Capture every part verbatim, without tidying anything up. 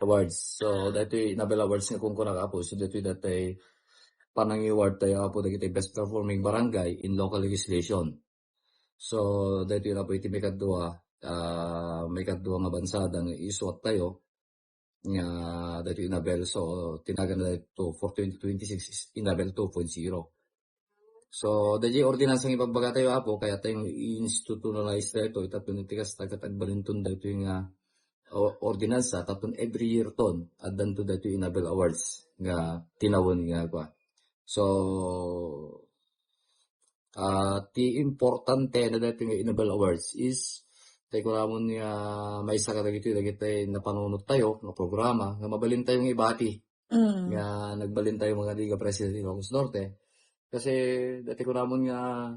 Awards. So, daytoy Inabel Awards nga kunkunak, Apo, so daytoy daytoy panang-award tayo, Apo, dagiti best performing barangay in local legislation. So, daytoy, Apo, iti maikadua, ah, maikadua nga bansa nga isuat tayo nga daytoy Inabel. So, tinagan na daytoy for twenty twenty-six is Inabel two point zero. So, daytoy ordinansa nga ibagbaga tayo, Apo, kayat tayo institutionalize daytoy, tapno iti kasta ket agbalinton daytoy nga o-, ordinansa, tapno every year ton, addanto daytoy Inabel Awards nga tinawen nga kua. So, ah, ti importante na daytoy nga Inabel Awards is, tayo kunamon nga maysa kadagitoy, dagitoy napanunot tayo nga programa nga mabalin tayo nga ibati. Mm. Nga nagbalin tayo nga di nga President Ilocos Norte. Kasi daytoy kunamon nga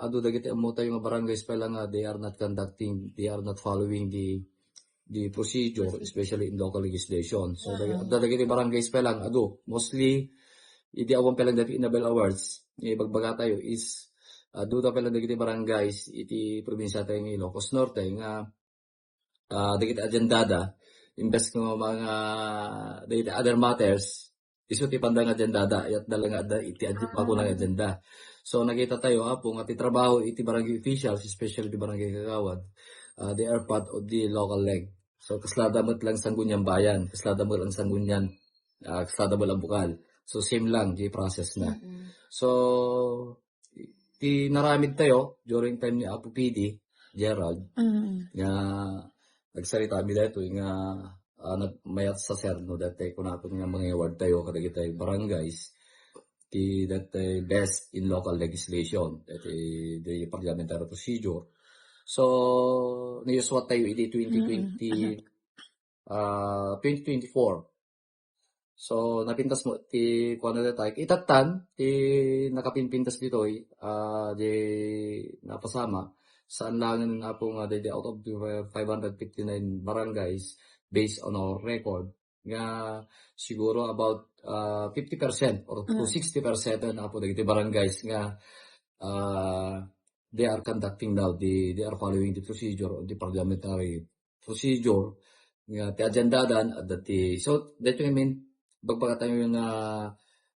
adu dagiti ammo tayo nga barangays pay lang nga they are not conducting, they are not following the, the procedure, especially in local legislation. So, Ah. dag-, dagiti barangays pay lang, adu, mostly, iti awan pay lang dagiti Inabel Awards, nga ibagbaga tayo is, adu da pay lang dagiti barangays, iti probinsya tayo nga Ilocos Norte, nga ah, dagiti agendada, imbes nga mga dagiti other matters, isu ti panda nga agendada, yat da lang nga adda iti ag-, Ah. bakuna nga agenda. So, nakita tayo, Apo, nga ti trabaho iti barangay officials, especially ti barangay kagawad, ah, they are part of the local leg. So, kasla da met lang Sangguniang Bayan, kasla da met lang Sangguniang, ah, kasla da met lang bukal. So, same lang, di process na. Mm-mm. So, ti naramid tayo during time ni Apo P D, Gerald, Mm. nga nagsarita mi daytoy nga, ah, nag-, mayat sa serno daytoy kunakon nga mangaward tayo kadagiti barangays ti daytoy best in local legislation, daytoy, the parliamentary procedure. So, niyuswat tayo iti twenty twenty, Mm. ah, twenty twenty-four. So, napintas mo ti kuana dayta. Itattan, ti nakapimpintas ditoy, ah, di napasama. Saan lang, Apo, nga daydi out of the five hundred fifty-nine barangays, based on our record, nga siguro about, ah, fifty percent or to Mm. sixty percent, Apo, dagiti barangays nga, ah, they are conducting now, the, they are following the procedure of the parliamentary procedure nga ti agendadan, adda ti, so, that you mean, bagbagatayo nga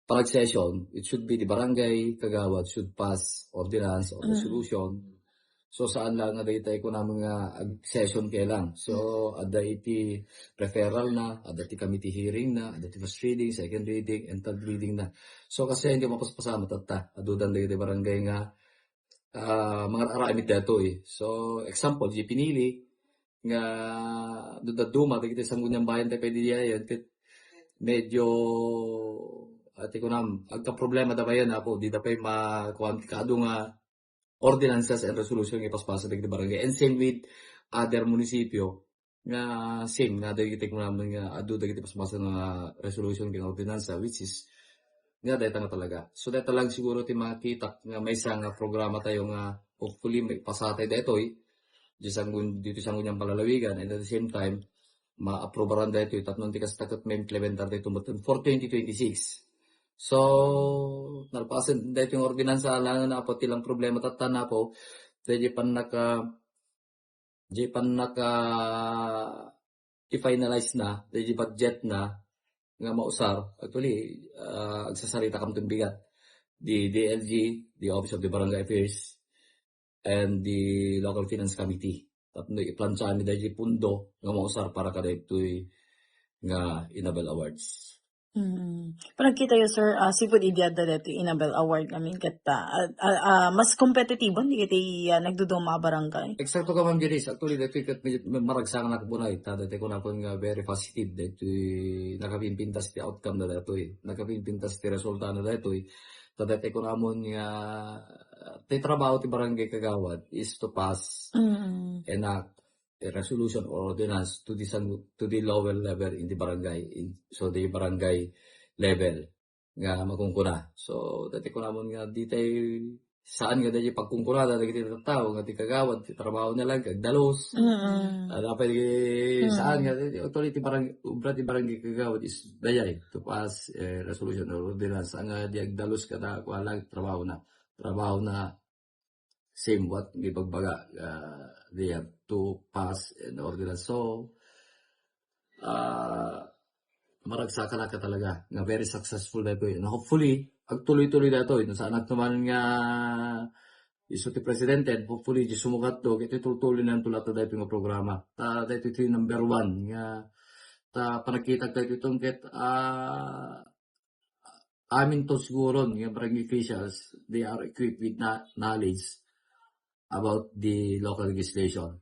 panagsession, it should be the barangay kagawad should pass ordinance or Mm. resolution. So, saan lang nga dayta kunamon nga ag-session kay lang. So, Mm. adda iti referral na, adda ti committee hearing na, adda ti first reading, second reading, and third reading na. So, kasi hindi mapaspasama tatta, adudan dagiti barangay nga, ah, mangar-aramid daytoy. So, example, di pinili nga dadduma dagiti Sangguniang Bayan tayo pwede diayan, ket medyo, ati ko na, agka-problema da bayan, Apo, di da pay makuan ti kaadu nga ordinances and resolution nga ipaspasa dagiti barangay. And same with other munisipyo nga same nga dagiti kunamon nga adu dagiti paspasan nga resolution ken ordinansa, which is nga dayta nga talaga. So, dayta lang siguro ti makitak nga maysa nga programa tayo nga hopefully maipasatay daytoy di Sangguniang, ditoy Sangguniang Panlalawigan, and at the same time, maaprobaran daytoy tapno ti kasta ket maimplementar daytoy met for twenty twenty-six. So, nalpasen daytoy nga ordinansa, alangan na, Apo, ti lang problema tatta, Apo, daydi pannaka-, di pannaka-, i-finalize na, daydi budget na nga mausar. Actually, ah, agsasarita kam ti bigat. The D L G, the Office of the Barangay Affairs, and the Local Finance Committee. Tapno iplancha mi daydi pundo nga mausar para kadaytoy nga Inabel Awards. Mm. Pero nagkita yo, sir, ah, sipud idi adda daytoy Inabel Award, I mean, ket, ah, ah, ah, mas kompetitibo dagiti, ah, nagduduma a barangay. Eksakto ka, Ma'am Janice. Actually, daytoy ket medyo maragsakan a kunam, ta daytoy kunakon nga very positive. Daytoy nakapimpintas ti outcome na daytoy. Nakapimpintas ti resulta na daytoy. Ta daytoy kunamon nga, ah, ti trabaho ti barangay kagawad is to pass, Mm. enact a resolution or ordinance to the sang-, to the lower level in the barangay, in, so the barangay level nga makungkuna. So, daytoy kunamon nga di tay saan nga daydi pagkungkuna dagiti tattao nga ti kagawad, ti trabaho na lang, agdalus. Mm. Ada pay di Mm. saan nga, actually, ti barang-, obra ti barangay kagawad is dayay to pass, eh, resolution or ordinance. Ang, ah, di agdalus kada kuan lang, trabaho na. Trabaho na same what nga ibagbaga, ah, they have to pass an ordinance. So, ah, maragsakan talaga nga very successful daytoy. And hopefully, agtuloy-tuloy daytoy. No, saan man nga isu ti presidente, and hopefully, di sumugatto, iti tultuloy na tulata daytoy nga programa. Ta, daytoy ti number one nga, ta, panagkita daytoy tungket, ah, amin to siguro nga barangay officials, they are equipped with na-, knowledge about the local legislation.